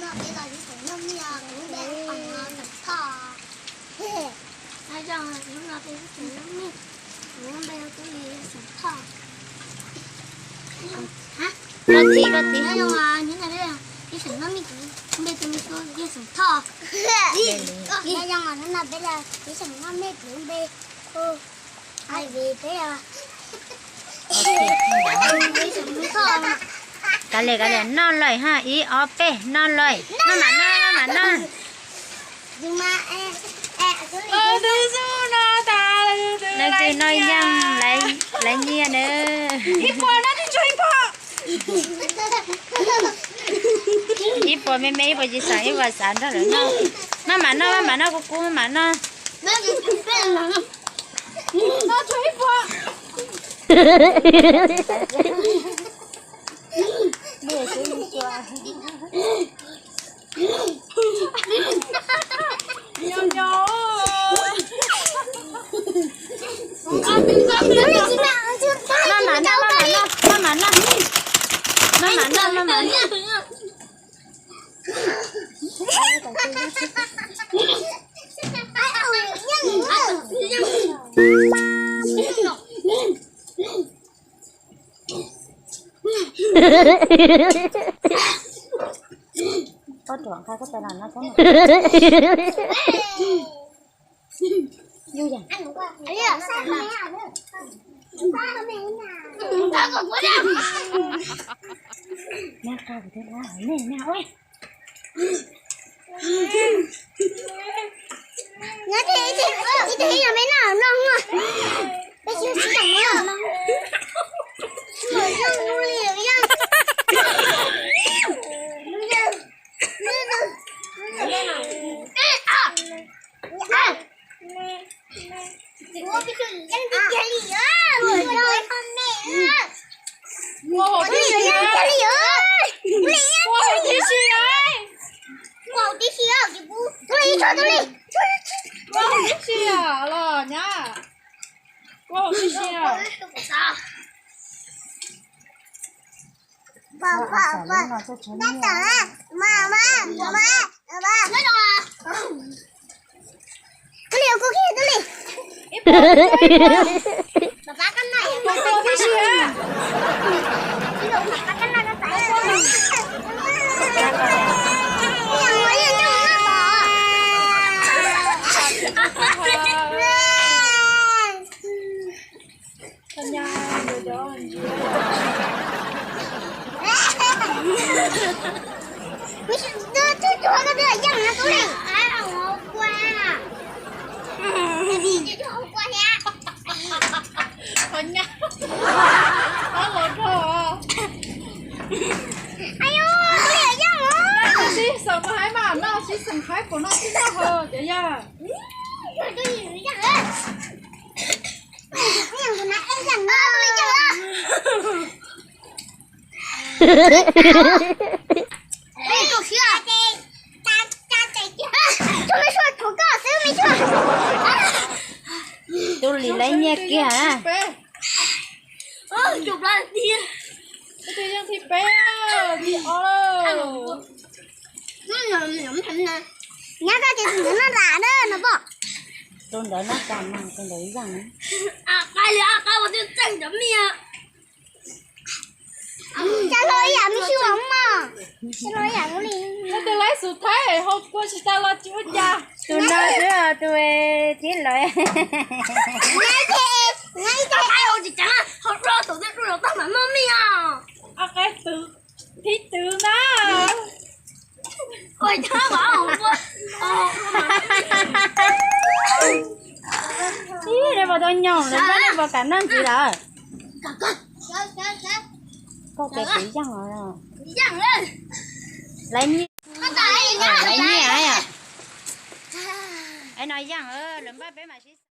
No peb los ib xeem noj mij, kuv npe Xeem Thoj. Hnub no peb ib xeem noj mij, kuv npe Xeem Thoj. Koj txiv, koj txiv. Nyob zoo, hnub no peb ib xeem noj mij, kuv npe tus me tub yog Xeem Thoj. Nyob zoo, hnub no peb los ib xeem noj mij, kuv npe Ai Vim peb. Kav liam, kav liam, noj lawm ha, ib ob peb, noj lawm, noj mam noj, noj mam noj. Leej twg noj yeej laiv nyiaj na. Ib puas me me, ib puas tsis xav, ib puas xav nrog lawv noj. Maj mam noj, maj mam noj, kub kub maj mam noj. Maj mam noj, maj mam noj, maj mam noj. Maj mam noj, maj mam noj. Koj ruam nqa koj tais los no txhob. Yus yam. Nag qab kuv thiaj qab hauv nej nag ua. Nyob ib tug ib yam me noj no, peb tsis tsis tau me noj no. Yeej li yeej. Ua hauv tib si na. Ua hauv tib si na. Ua hauv tib si los nyab. Ua hauv tib si na. Twb li, kuv kiag twb li. Ib puas tib si na. Qhov nyab, qhov los dhau. Sib xeem mas haib mas noj, sib xeem haib puas noj sib noj ho cov yawg. Tub Lis laiv nyiaj kiag. Tus yeej thib peb, thib ob. Nyab koj ces tus ntawd noj tas na no pom. Tus ntawd noj tas mas tus ntawd yeej. Cas hlo ib yam me sib mos mos. Cas hlo ib yam li. Tus laib xus thaib ho kua tsis tas los tsis ua cas. Tus no xwb tus thib lawv. Nyab ces, nyab ces ai hauv tsis cas, hauv rau tus twb rau los tag mam noj mij os. Thib twv na. Ib, nej puas tau nyob lawm, nej puas kam noj ntxiv lawm? Koj ces kuv yeej os. Laiv nyiaj, laiv nyiaj. Es no yeej lawm npaj peb mam sib